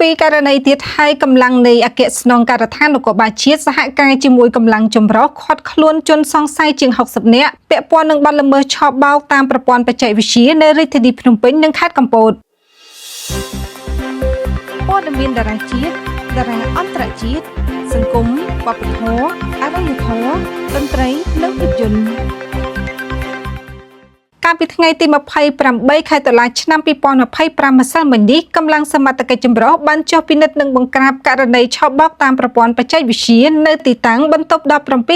ពីរករណីទៀតហើយកម្លាំងនៃអគ្គស្នងការដ្ឋាននគរបាលជាតិសហការជាមួយកម្លាំងចម្រុះឃាត់ខ្លួនជនសង្ស័យជាង60នាក់ពាក់ព័ន្ធនឹងបទល្មើសឆបោកតាមប្រព័ន្ធបច្ចេកវិទ្យានៅរាជធានីភ្នំពេញនិងខេត្តកំពតព័ត៌មានតារាជាតិតារាអន្តរជាតិសង្គមវប្បធម៌អរិយធម៌តន្ត្រីនិងភាពយន្ត កាលពីថ្ងៃទី28ខែតុលាឆ្នាំ2025ម្សិលមិញនេះកម្លាំងសមត្ថកិច្ចចម្រុះបានចុះពិនិត្យនិងបង្ក្រាបករណីឆបោកតាមប្រព័ន្ធបច្ចេកវិទ្យានៅទីតាំងបន្ទប់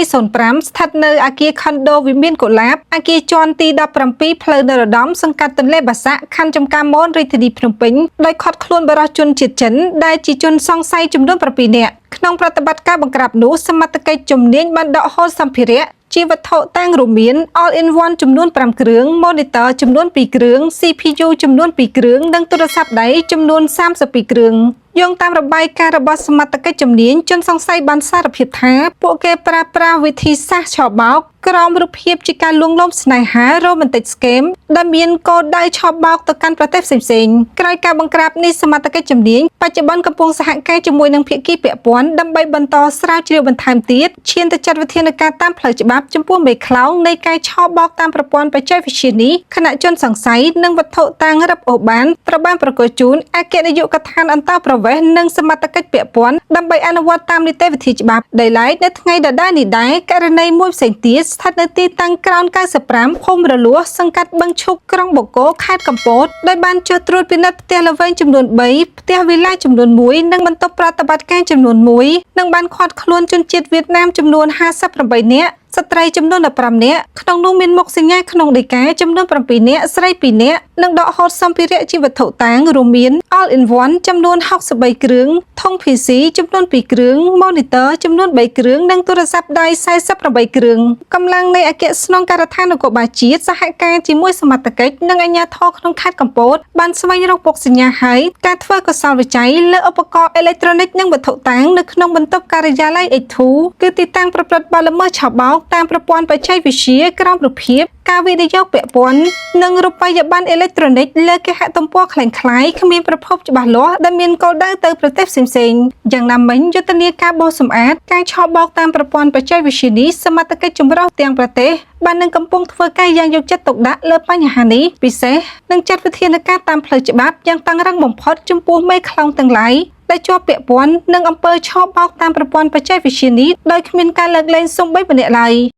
1705ស្ថិតនៅអគារខុនដូវិមានកុលាបអគារជាន់ទី17ផ្លូវនរោត្តមសង្កាត់ទន្លេបាសាក់ខណ្ឌចំការមនរាជធានីភ្នំពេញដោយឃាត់ខ្លួនបុរសជនជាតិចិនដែលជាជនសង្ស័យចំនួន7នាក់ក្នុងប្រតិបត្តិការបង្ក្រាបនោះសមត្ថកិច្ចជំនាញបានដកហូតសម្ភារៈជាវត្ថុតាងរួមមាន All in one ចំនួន5គ្រឿង Monitor ចំនួន2គ្រឿង CPU ចំនួន2គ្រឿងនិងទូរស័ព្ទដៃចំនួន32គ្រឿងយោងតាមរបាយការណ៍របស់សមត្ថកិច្ចជំនាញជនសង្ស័យបានសារភាពថាពួកគេប្រើប្រាស់វិធីសាស្ត្រឆបោកក្រោមរូបភាពជាការលួងលោមស្នេហា Romantic Scam ដែលមានគោលដៅឆបោកទៅកាន់ប្រទេសផ្សេងៗក្រោយការបង្ក្រាបនេះសមត្ថកិច្ចជំនាញបច្ចុប្បន្នកំពុងសហការជាមួយនឹងភាគីពាក់ព័ន្ធដើម្បីបន្តស្រាវជ្រាវបន្ថែមទៀតឈានទៅចាត់វិធានការតាមផ្លូវច្បាប់ចំពោះមេខ្លោងនៃការឆបោកតាមប្រព័ន្ធបច្ចេកវិទ្យានេះខណៈជនសង្ស័យនិងវត្ថុតាងរឹបអូសបានត្រូវបានប្រគល់ជូនអគ្គនាយកដ្ឋានអន្តោប្រវេសន៍និងសមត្ថកិច្ចពាក់ព័ន្ធដើម្បីអនុវត្តតាមនីតិវិធីច្បាប់ដោយឡែកនៅថ្ងៃដដែលនេះដែរករណីមួយផ្សេងទៀតស្ថិតនៅទីតាំងក្រោន95ភូមិរលួសសង្កាត់បឹងឈូកក្រុងបូកូខេត្តកំពតដោយបានចុះត្រួតពិនិត្យផ្ទះល្វែងចំនួន3ផ្ទះវីឡាចំនួន1និងបន្ទប់ប្រតិបត្តិការចំនួន1និងបានឃាត់ខ្លួនជនជាតិវៀតណាមចំនួន58នាក់ស្ត្រីចំនួន15នាក់ក្នុងនោះមានមុខសញ្ញាក្នុងដីកាចំនួន7នាក់ស្រី2នាក់និងដកហូតសម្ភារៈជាវត្ថុតាងរួមមាន All in one ចំនួន63គ្រឿងធុង PC ចំនួន2គ្រឿង Monitor ចំនួន3គ្រឿងនិងទូរស័ព្ទដៃ48គ្រឿងកម្លាំងនៃអគ្គស្នងការដ្ឋាននគរបាលជាតិសហការជាមួយសមត្ថកិច្ចនិងអាជ្ញាធរក្នុងខេត្តកំពតបានស្វែងរកពុកសញ្ញាហើយការធ្វើកុសលវិច័យលើឧបករណ៍អេឡិចត្រូនិកនិងវត្ថុតាងនៅក្នុងបន្ទប់ការិយាល័យ H2 គឺទីតាំងប្រព្រឹត្តបទល្មើសឆបោកតាមប្រព័ន្ធបច្ចេកវិទ្យាក្រោមរូបភាពការវិនិយោគពាក់ព័ន្ធនិងរូបិយប័ណ្ណអេឡិចត្រូនិកលើគេហទំព័រក្លែងក្លាយគ្មានប្រភពច្បាស់លាស់ដែលមានគោលដៅទៅប្រទេសផ្សេងៗយ៉ាងណាមិញយុទ្ធនាការបោសសម្អាតការឆបោកតាមប្រព័ន្ធបច្ចេកវិទ្យានេះសមត្ថកិច្ចចម្រុះទាំងប្រទេសបាននឹងកំពុងធ្វើការយ៉ាងយកចិត្តទុកដាក់លើបញ្ហានេះពិសេសនឹងចាត់វិធានការតាមផ្លូវច្បាប់យ៉ាងតឹងរ៉ឹងបំផុតចំពោះមេខ្លោងទាំងឡាយដែលជាប់ពាក់ព័ន្ធនឹងអំពើឆបោកតាមប្រព័ន្ធបច្ចេកវិទ្យានេះដោយគ្មានការលើកលែងសូម្បីម្នាក់ឡើយ។